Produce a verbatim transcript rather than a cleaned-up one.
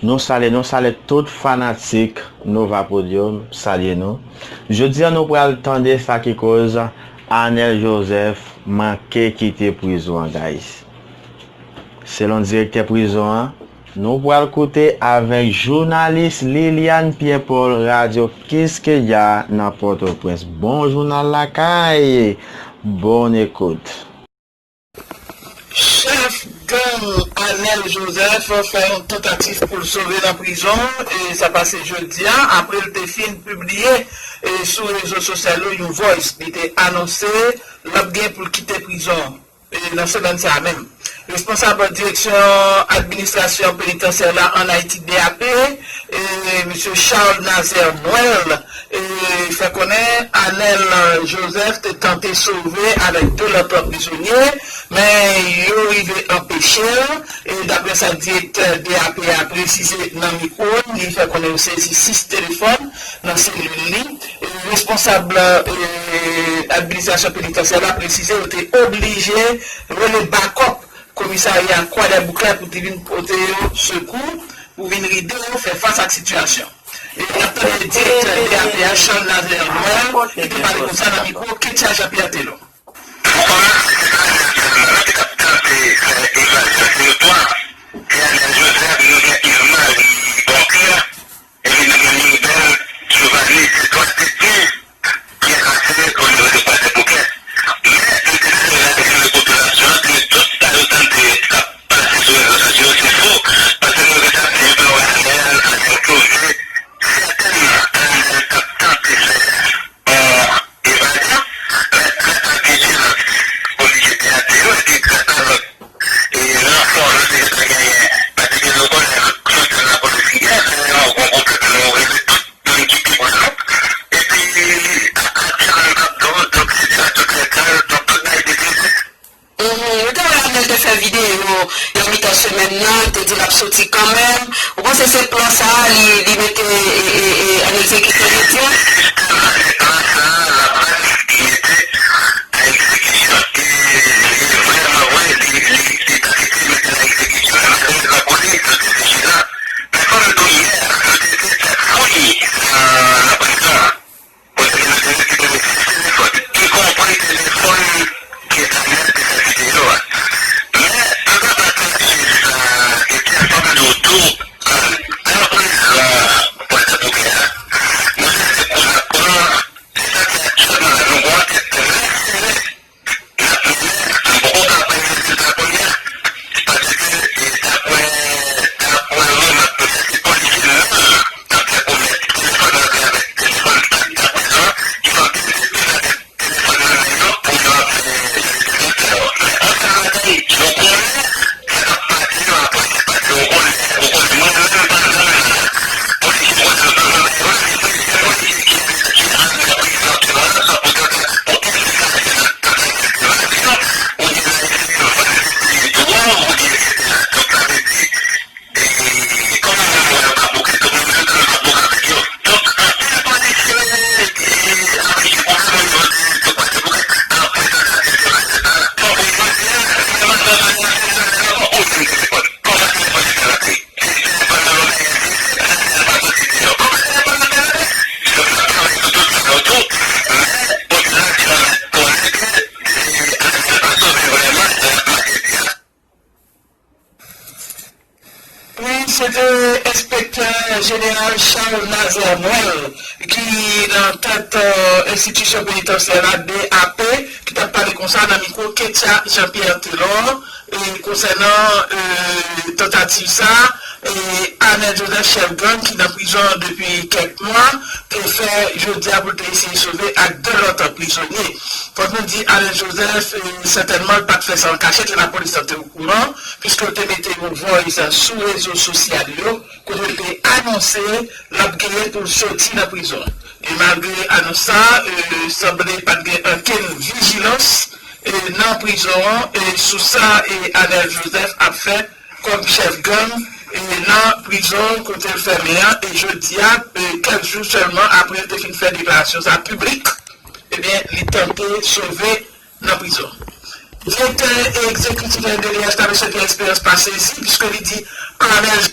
Nou salye, nou salye tout fanatik Nova Podium, salye nou. Jodi a nou pral tande sa ki koz Anel Joseph manke kite prizon an, guys. Selon direktè prizon an, nou pral koute avèk jounalis Liliane Pierre Paul, Radyo Kiskeya nan Pòtoprens. Bon jounal lakay, bonne écoute. Chèf gang Anel Joseph fè yon tantativ pou l sove nan prizon, e sa pase jodi a, apre l te fin pibliye, e, sou rezo sosyal yo yon voice. Li te anonse l ap gen pou l kite prizon, e, nan semèn sa a menm. Responsab Direksyon Administrasyon Penitansyè la ann Ayiti, D A P, e, mesye Charles Nazaire Noël, e, fè konnen Anel Joseph te tante sove avèk de lòt prizonye, men yo rive anpeche l, e, daprè sa direktè D A P a presize nan mikwo n, li fè konnen yo sezi sis telefòn nan selil li. E, responsab, e, administrasyon penitansyè la presize yo te oblije rele bakòp komisarya Kwadèboukè pou te vin pote yo sekou, pou vin ede yo fè fas ak sitiyasyon. E n ap tande direktè D A P a, Charles Nazaire Noël, ki te pale konsa nan mikwo Ketia Jean Pierre Telor. Pou kòmanse, se pa Anel sèlman non ki t ap tante fè evazyon, se nou twa. Se Anel Joseph, nou gen Yves Marie Boncoeur, epi nou gen Mirbel Giovanni, se twa detni ki enkaste o nivo de Kwadèboukè. Men, m te bezwen rasire popilasyon an ke tout sa yo tande k ap pase sou rezo sosyo se fo, paske nou gentan di yo pa wè Anel, Anel poze. Sètènman, Anel t ap tante fè yon evazyon, men gras ak vijilans polisye te atire yo, epi gras a lòt e ranfò nou te gentan genyen, pa te gen nou konnen sou tèt lapolis ki gen, se yon gwo pwoblèm nou rele tout moun ki pi pran nou. Epi, aktyèlman, m p ap di w, donk, sitiyasyon trè grav, donk, tout bagay te trete. Mhm. Ou te wè Anel te fè videyo nan mitan semèn nan, te di l ap soti kanmenm. Ou panse se plan sa a li, li mete, e, e, e, an egzekisyon jodi a? Jistèman, se plan sa a, lapolis ki mete a egzekisyon. E, e vrèman vre, li, li, li ta eseye mete l a egzekisyon. Men malerezman pou li, yo te vijilan. Men kòm m di w yè, yo te eseye fè fouy nan, nan prizon an. Kote ke nou te rekipere sis telefòn, ikonpri telefòn ke Anel te fè videyo a. Men, nou pa ka kache sa, e byen fò m di w tou, nan prizon Kwadèboukè a, nou te di kou n ap pran, se sa ki aktyèlman la, nou gen yon ankèt trè sere n ap mennen, m poko ka bay rezilta kounye a, paske, e, daprè, daprè remak nou fè, se polisye menm k ap fè pwomès. Telefòn nan se avèk telefòn sa ki ta prizon, ki fè anpil de pil avèk telefòn nan men yo pou yo ap fè, e, dezòd yo. Men yon sèl bagay, yo konnen sa k ap pase yo apre, paske ou konnen, ou konnen, mwen menm, pa egzanp, polisye konnen, mwen menm, se polisye ki, ki antre prizon, te wè sa pou yo ta, pou enfiltrasyon nan tantativ evazyon, oubyen nan eseye vann peyi dwòg, oubyen etsetera. Donk, sa vle di, e, kòm nou menm, nou wè yo pa bouke, donk, nou menm tou, nou pa bouke avèk yo. Donk, anpil polisye, e, ap rete pwoblèm o nivo de, de Kwadèboukè, apre tantativ evazyon sa a. Donk, jodi a, se menm ankò, se menm ankò, ou jwenn telefòn. Kòman telefòn yo te rantre? Telefòn nan lòt, Anel pa soti deyò. Kòman telefòn nan te rantre? Donk, n ap travay sou tout sa yo tou, men popilasyon an mèt konnen ke si Anel pa sove vrèman, jan y ap make di a. Wi, se te enspektè jeneral Charles Nazaire Noël ki nan tèt, euh, enstitisyon penitansyè la, D A P, ki t ap pale konsa nan mikwo Ketia Jean Pierre Telor, e, konsènan, e, tantativ sa, e, Anel Joseph, chèf gang ki nan prizon depi kèk mwa, te fè jodi a pou l te eseye sove ak de lòt prizonye. Fòk nou di Anel Joseph, e, sètènman, l pa t fè sa an kachèt, e lapolis lan te okouran, piske l te mete yon voice sou rezo sosyal yo, kote l te anonse l ap genyen pou l soti nan prizon. E malgre anons sa, e, sanble pa t gen okenn vijilans, e, nan prizon an, e, sou sa, e, Anel Joseph ap fè kòm chèf gang, e, nan prizon kote l fèmen an, e jodi a, e, kèk jou sèlman apre l te fin fè deklarasyon sa piblik, ebyen, li tante sove nan prizon. Direktè egzekitif D D H la, mesye Pierre Espérance, pa sezi, piske li di Anel